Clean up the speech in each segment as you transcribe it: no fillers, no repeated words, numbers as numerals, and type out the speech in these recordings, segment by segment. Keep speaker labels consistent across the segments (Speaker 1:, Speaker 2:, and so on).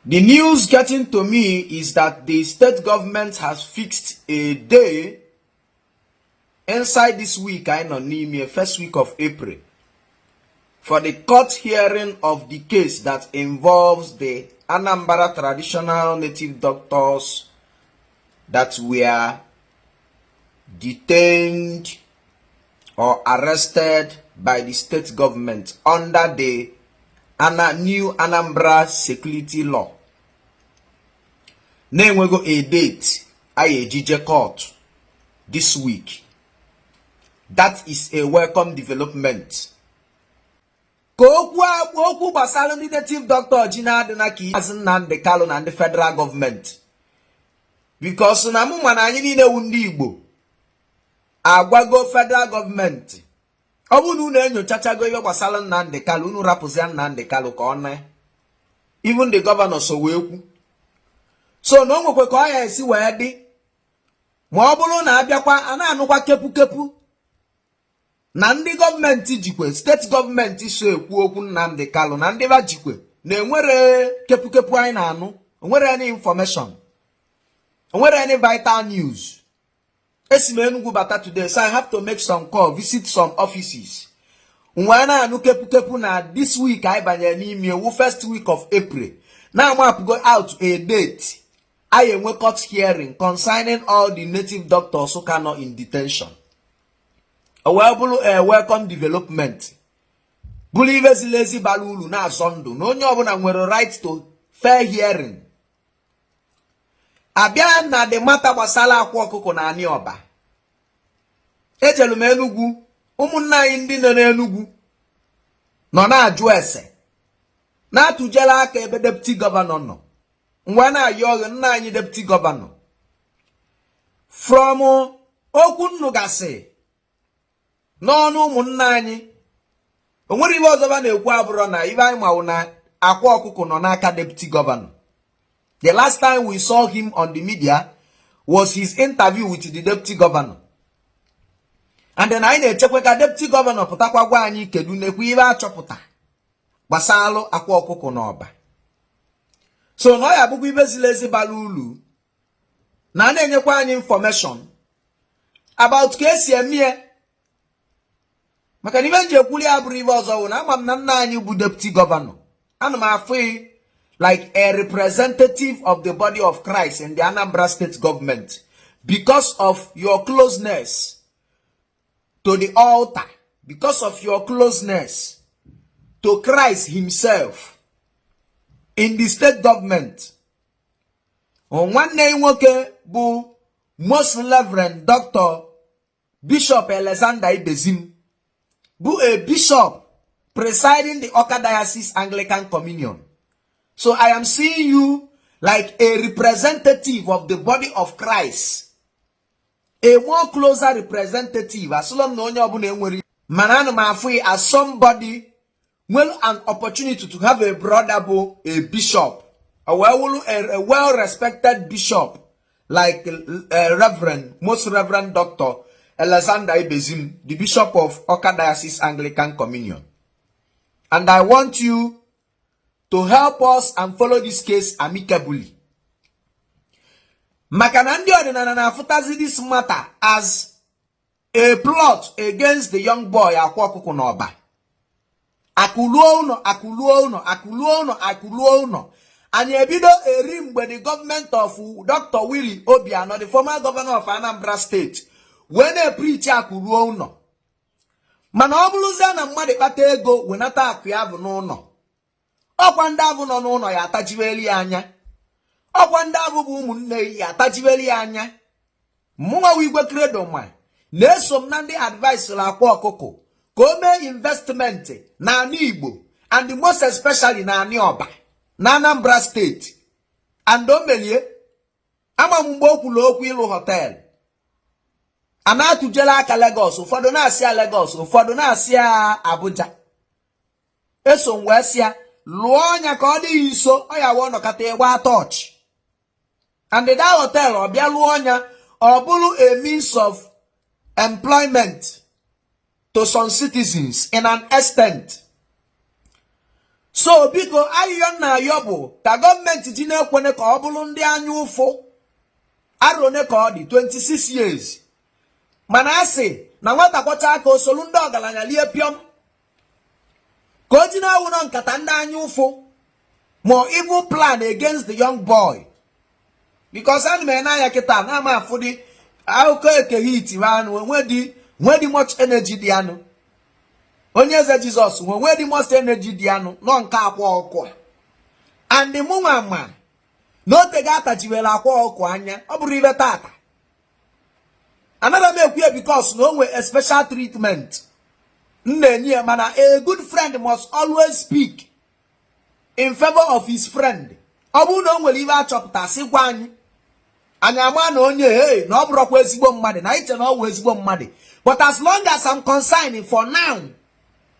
Speaker 1: The news getting to me is that the state government has fixed a day inside this week, I know, n'ime first week of April, for the court hearing of the case that involves the Anambra traditional native doctors that were detained or arrested by the state government under the new Anambra security law. Na-enwego a date a ejije court this week. That is a welcome development. Ka okwu okwu gbasara ndị native doctor ji na-adị na ka Maazị Nnamdi Kanu na ndị federal government, because na mụ ma na anyị niile wu ndị Igbo agwago federal government, ọ bụrụ na unu enyochachago ihe gbasara Nnamdi Kanu, unu rapụzia Nnamdi Kanu ka ọ na. Even the governor so wee kwu so na o nwekwe ka ọ ya esi wee dị ma ọ bụrụ na abịakwa a na-anụkwa kepukepu na ndị gọọmenti jikwe steeti gọọmenti so ekwu okwu Nnamdi Kanu na ndị ba jikwe na enwere kepukepu anyị na-anụ, onwere any information, onwere any vital news. Esi m Enugu bata today, so I have to make some call, visit some offices. Wee na-anụ kepukepu na this week anyị banyere n'ime ewu first week of April, na-amapụgo out a date anyị enwe court hearing concerning all the native doctors who ka nọ in detention. O wee bụrụ a welcome development, bụrụ ibe ziri ezi, bara uru, na-azọ ndụ, na onye ọbụla nwere right to fair hearing. Abịa na the matter gbasara Akwa Ọkụkọ na Anị Ọba, ejelu m Enugwu. Ụmụnne anyị ndị nọ n'Enugwu nọ na-ajụ ese, na-atụjela aka ebe deputy governor nọ. Mgbe na-ayọ ọghụ nna anyị deputy governor, from okwu nnụgasị n'ọnụ ụmụnna anyị, o nwere ibe ọzọ ba na-ekwu abụrọ na ibe anyị mawụ na Akwa Ọkụkọ nọ n'aka deputy governor. The last time we saw him on the media was his interview with the deputy governor, and then anyị na-echekwa ka deputy governor pụtakwa gwa anyị kedu nekwa ibe achọpụta gbasalụ Akwa Ọkụkọ n'Ọba. So na ọ ya bụkwa ibe ziri ezi, bara uru, na a na-enyekwa anyị information about ka esi eme ya, maka na ibe nji ekwuli ya bụrụ ibe ọzọ wụ na ama m na nna anyị bụ deputy governor, ana m afụ like a representative of the body of Christ in the Anambra State government because of your closeness to the altar, because of your closeness to Christ himself in the state government. Nwanne ya nwoke bụ Most Reverend Dr. Bishop Alexander Ibezim bụ a bishop presiding the Awka Diocese Anglican Communion. So I am seeing you like a representative of the body of Christ, a more closer representative. Asụlọ m na onye ọbụla enwere, mana ana m afụ ya as somebody nwere an opportunity to have a brother bụ a bishop, a well respected bishop like Reverend, Most Reverend Dr. Alexander Ibezim, the bishop of Awka Diocese Anglican Communion. And I want you to help us and follow this case amicably, maka na ndị ọdịnala na-afụtazi this matter as a plot against the young boy Akwa Ọkụkọ n'Ọba. Akụluo ụnọ, akụluo ụnọ, akụluo ụnọ, akụluo ụnọ. Anyị ebido eri mgbe the government of Dr. Willie Obiano, the former governor of Anambra State, wee na-epreach akụruo ụnọ. Mana ọ bụrụzie na mmadụ kpata ego wenata akụ ya bụ n'ụlọ, ọkwa ndị abụ nọ n'ụlọ ya atajiweli ya anya, ọkwa ndị abụ bụ ụmụnne ya atajiweli ya anya. Mụnwa Igwe Credo ma na-eso m na ndị advice Akwa Ọkụkọ ka o mee investment na ala Igbo, and most especially na anị Ọba na Anambra State. And o melie. Ama m mgbe o kwuru okwu ịlụ hotel, a na-atụjela aka Lagos, ụfọdụ na-asị ya Lagos, ụfọdụ na-asị ya Abuja. Eso m wee sị ya lụọ ọnya ka ọ dịghị nso, ọ ya wee nọkọta ịgba tọọchị. And that hotel, ọ bịa lụọ ọnya, ọ bụrụ a means of employment to some citizens in an extent. So biko, ayịyọ nna ayọ bụ ka gọọmenti ji na-ekwene ka ọ bụrụ ndị anya ụfụ. Arọ one ka ọ dị? 26 years. Mana a sị na nwata kwọcha aka, osolu ndị ọgaranya lie pịọm. Ka o ji na-awụrọ nkata ndị anya ụfụ ma evil plan against the young boy, because ana m ene anya kịta na ama afụ dị akụkọ Eke Hit anụ nwedị much energy dị anụ. Onye eze Jizọs nwedị much energy dị anụ nọ nke Akwa Ọkụ. And mụnwa ma na otego atachiwere Akwa Ọkụ anya. Ọ bụrụ ibe tata, anaghị m ekwu ya because na o nwee a special treatment m na-enye ya, mana a good friend must always speak in favor of his friend. Ọ bụrụ na o nwere ibe achọpụta, sị gwa anyị, anyị ama na onye hey na ọ bụrụkwa ezigbo mmadụ na iche na ọ bụ ezigbo mmadụ. But as long as I'm concerned, for now,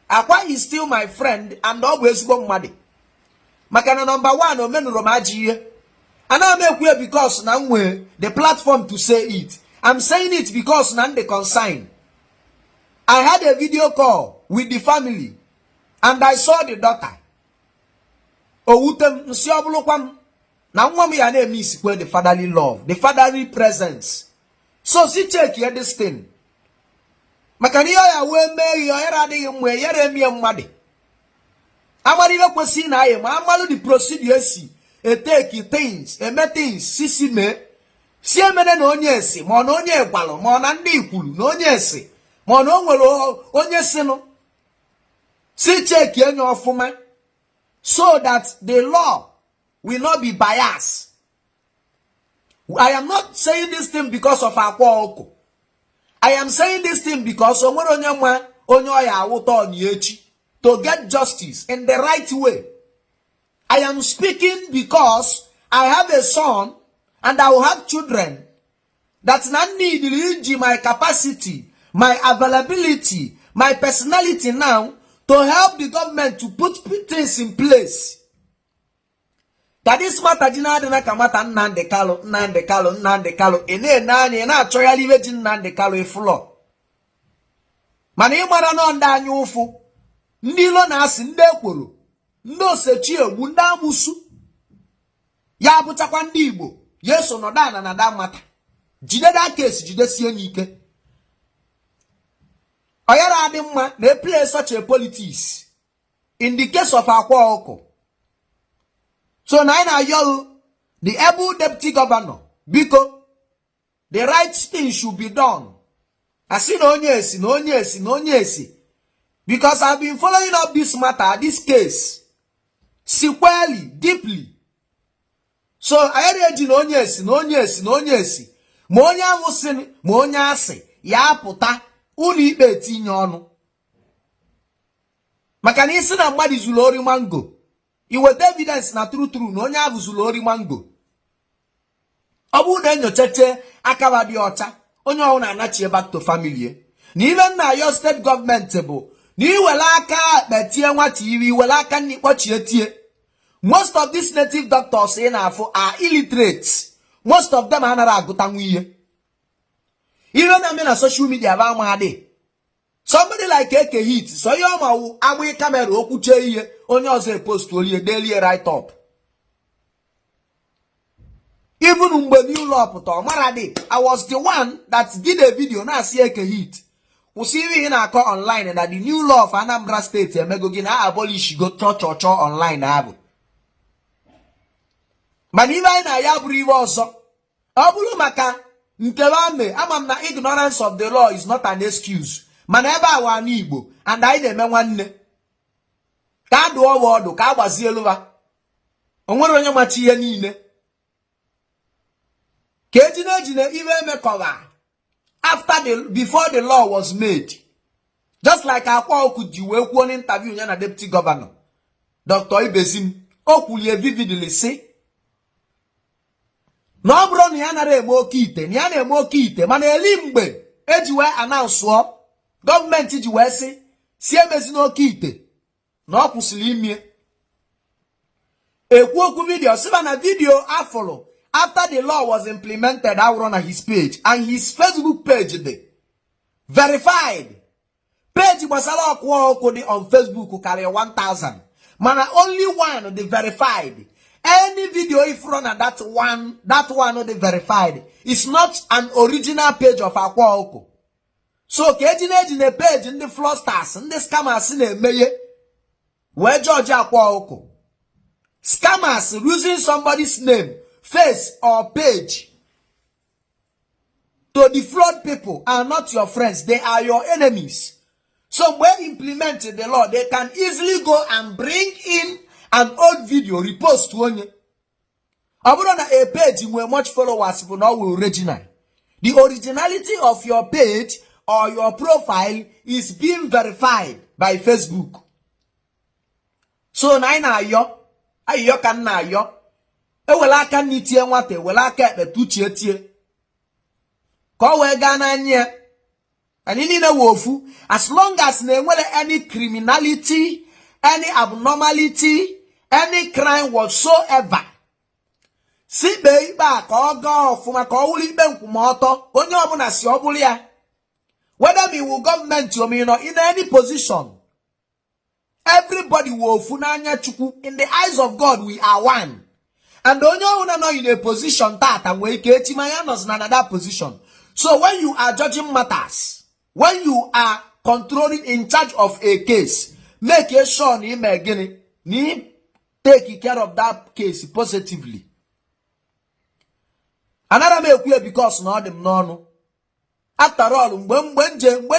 Speaker 1: Akwa is still my friend and ọ bụ ezigbo mmadụ, maka na number one, o menụrụ m ajọ ihe. Anaghị m ekwu ya because na m nwee the platform to say it. I'm saying it because na m dị concerned. I had a video call with the family and I saw the daughter. O wute m nsị. Ọ bụrụkwa m na nwa m ya na-eme isikwe the fatherly love, the fatherly presence. So si check ya this thing, maka na ihe ọ ya wee mee ihe ọyara adịghị mma, yara emie mmadụ. Amara ihe kwesịrị na anyị ma amalụ the procedure esi eteki things, eme things sisi mee, si emere na onye esi, ma ọ na onye gwalụ, ma ọ na ndị kwuru na onye esi, ma ọ na o nwere onye sinụ, si cheki enye ọfụma so that the law will not be biased. I am not saying this thing because of Akwa Ọkụ. I am saying this thing because o nwere onye nwa onye ọya awụta ọnya echi to get justice in the right way. I am speaking because I have a son and I will have children that na need iji my capacity, my availability, my personality now to help the government to put things in place. Ka this matter ji na-adị ka mata Nnamdi Kanu, Nnamdi Kanu, Nnamdi Kanu. Ị na-ene anya, ị na-achọgharị ibe ji Nnamdi Kanu ịfụlọ, mana ị mara nọ ndị anya ụfụ, ndị ilo na-asị, ndị ekworo, ndị osechi egbu, ndị amụsu ya abụchakwa ndị Igbo ya eso nọdụ ana na da mata jide da kesi, jidesie ya ike. Ọ yara adị mma na e play such a politics in the case of Akwa Ọkụ. So na anyị na-ayọ the able deputy governor, biko, the right thing should be done. Asị na onye esi na onye esi na onye esi, because I've been following up this matter, this case, sequely, deeply. So anyị eji na onye esi na onye esi na onye esi, ma onye ahụ sị ma onye asị ya apụta ụlọ ikpe etinye ọnụ, maka na isi na mmadụ zuru ori mango, iweta evidence na true true na onye ahụ zuru ori mango. Ọ bụrụ na enyochache akaba dị ọcha, onye ọbụla anachie back to family. Na ibe nna yo steeti gọọmenti bụ na iwere aka akpa tie nwata iri, iwere aka nri kpọchie tie. Most of these native doctors ị na-afụ are illiterate. Most of them anaghị agụtanwu ihe. Ihe na-eme na social media bụ amadị somebody like Eke Hit. So ihe ọma wụ agbị camera, okwuchie ihe, onye ọzọ epost olie, delie write up. Even mgbe new law pụta, ọ mara dị. I was the one that did a video na-asị Eke Hit, kwụsị ihe ị na-akọ online na the new law of Anambra State emego gị na abolish go chọchọchọ online abụ. Mana ibe anyị na ya bụrụ iwe ọzọ, ọ bụrụ maka nkewa ame, ama m na ignorance of the law is not an excuse. Mana ebe awa n'Igbo and anyị na-eme nwanne, ka a dụọ wa ọdụ, ka a gbazie elu ha. O nwere onye machi ihe niile ka ejine ejine iwe emekọba after the before the law was made, just like Akwa Okwu ji wee kwuo n'interview ya na deputy governor Dr. Ibezim. O kwulie vividly sị na ọ bụrụ na ya nara eme oke ite, na ya na-eme oke ite, mana eli mgbe eji wee anansụọ, gọọmenti ji wee sị si emezi n'oke ite, na ọ kwụsịrị imie. Ekwu okwu video sịba na video afọrọ after the law was implemented awụrụ na his page, and his Facebook page dị verified. Page gbasara Ọkụ Ọkụ dị on Facebook karịrị 1000, Mana only one dị verified. Any video ị fụrụ na that one dị verified is not an original page of Akwa Ọkụkọ. So ka ejina ejina page ndị fraudsters, ndị scammers na-emeghe wee judge Akwa Ọkụkọ. Scammers using somebody's name, face or page to defraud people are not your friends. They are your enemies. So mgbe implement the law, they can easily go and bring in an old video, repost onye. Ọ bụrụ na a page nwere much followers bụ na ọ wụ original. The originality of your page or your profile is being verified by Facebook. So na anyị na-ayọ ayịyọ ka m na-ayọ, ewere aka nni tie nwata, ewere aka ekpe tuchie tie ka ọ wee gaa n'anya ya. Anyị niile wụ ofu. As long as na enwere any criminality, any abnormality, any crime whatsoever, si kpee ikpe a ka ọ gaa ọfụma, ka ọ wụrụ ikpe nkwụmọtọ. Onye ọbụla si ọ bụrụ ya, whether ma iwu gọọmenti or nọ in any position, everybody wụ ofu n'anya Chukwu. In the eyes of God, we are one. And onye ọbụla nọ in a position tata nwee ike echi ma ya nọzi na that position. So when you are judging matters, when you are controlling, in charge of a case, make sure na ime gịnị, na ị take care of that case positively. Anara m ekwu ya because na ọ dị m n'ọnụ. After all, mgbe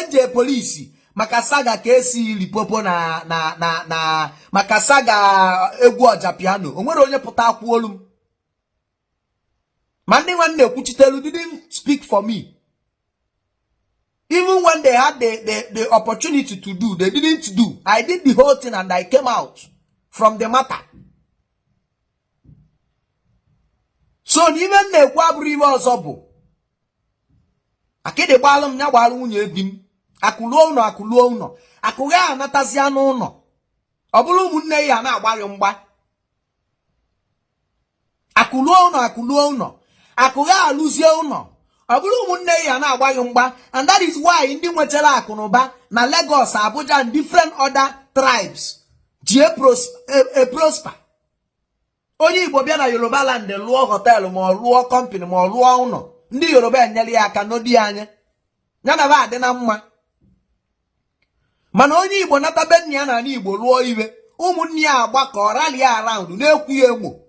Speaker 1: nje polisi maka saga ka esi Lipopo na maka saga egwu ọja piano, o nwere onye pụta akwụ olu m. Ma ndị nwanne ekwuchitelu didn't speak for me. Even when they had the opportunity to do, they didn't do. I did the whole thing and I came out from the matter. So n'ime m na-ekwu abụrụ iwe ọzọ bụ akịdị gbaalụ m ya gbaalụ nwunye di m. Akụluo ụlọ, akụluo ụlọ, akụghị anatazi anụ ụlọ. Ọ bụrụ ụmụnne ya na-agbaghị mgba. Akụluo ụlọ, akụluo ụlọ, akụghị alụzie ụlọ. Ọ bụrụ ụmụnne ya na-agbaghị mgba. And that is why ndị nwetara akụ na ụba na Lagos, Abuja and different other tribes ji e prosper. Onye Igbo bịa na Yoruba land lụọ hotel, ma ọ lụọ company, ma ọ lụọ ụlọ, ndị Yoruba enyere ya aka n'odi anya ya na ba adị na mma. Mana onye Igbo nata be nna ya n'ala Igbo lụọ iwe, ụmụnne ya agbakọ rally around na-ekwu ya emo.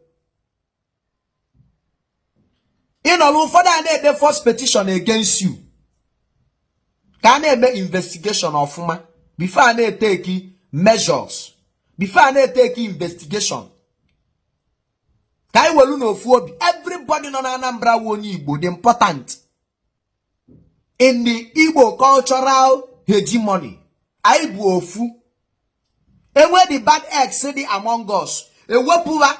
Speaker 1: Ịnọrọ ụfọdụ a na-ede first petition against you ka a na-eme investigation ọfụma before a na-eteki measures, before a na-eteki investigation. Ka anyị welu n'ofu obi. Everybody nọ na Anambra wụ onye Igbo dị important in the Igbo cultural hegemony. Anyị bụ ofu. Enwe the bad eggs dị among us, ewepụwa,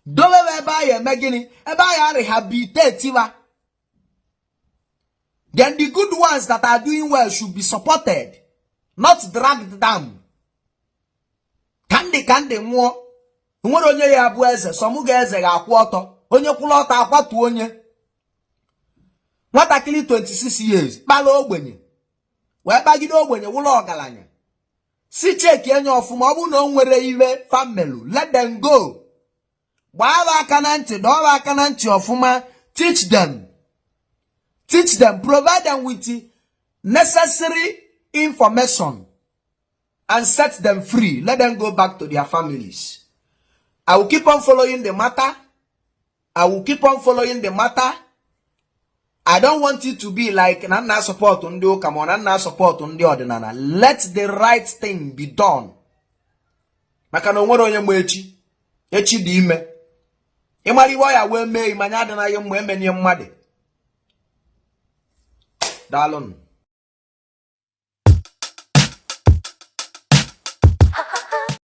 Speaker 1: dowewe ebe anyị eme gịnị, ebe anyị rehabilitate wa. Then the good ones that are doing well should be supported, not dragged down. Ka ndị nwụọ, nwere onye ya bụ eze sọ mụ ga eze ga-akwụ ọtọ. Onye kwụrụ ọtọ akwatu onye. Nwatakịrị 26 years kpala ogbenye wee kpagide ogbenye wụlọ ọgaranya. Si cheki enye ọfụma. Ọ bụrụ na o nwere iwe family, let them go. Gbaa aka na ntị, dọọ aka na ntị ọfụma. Teach them, teach them, provide them with necessary information and set them free. Let them go back to their families. I will keep on following the matter. I will keep on following the matter. I don't want it to be like na nna support ndị ụka ma ọ na nna support ndị ọdịnala. Let the right thing be done. Maka na o nwere onye ma echi. Echi dị ime. Ịmara iwe ya wee mee ịmanya adịnaghị mma emenie mmadụ. Daalụnụ.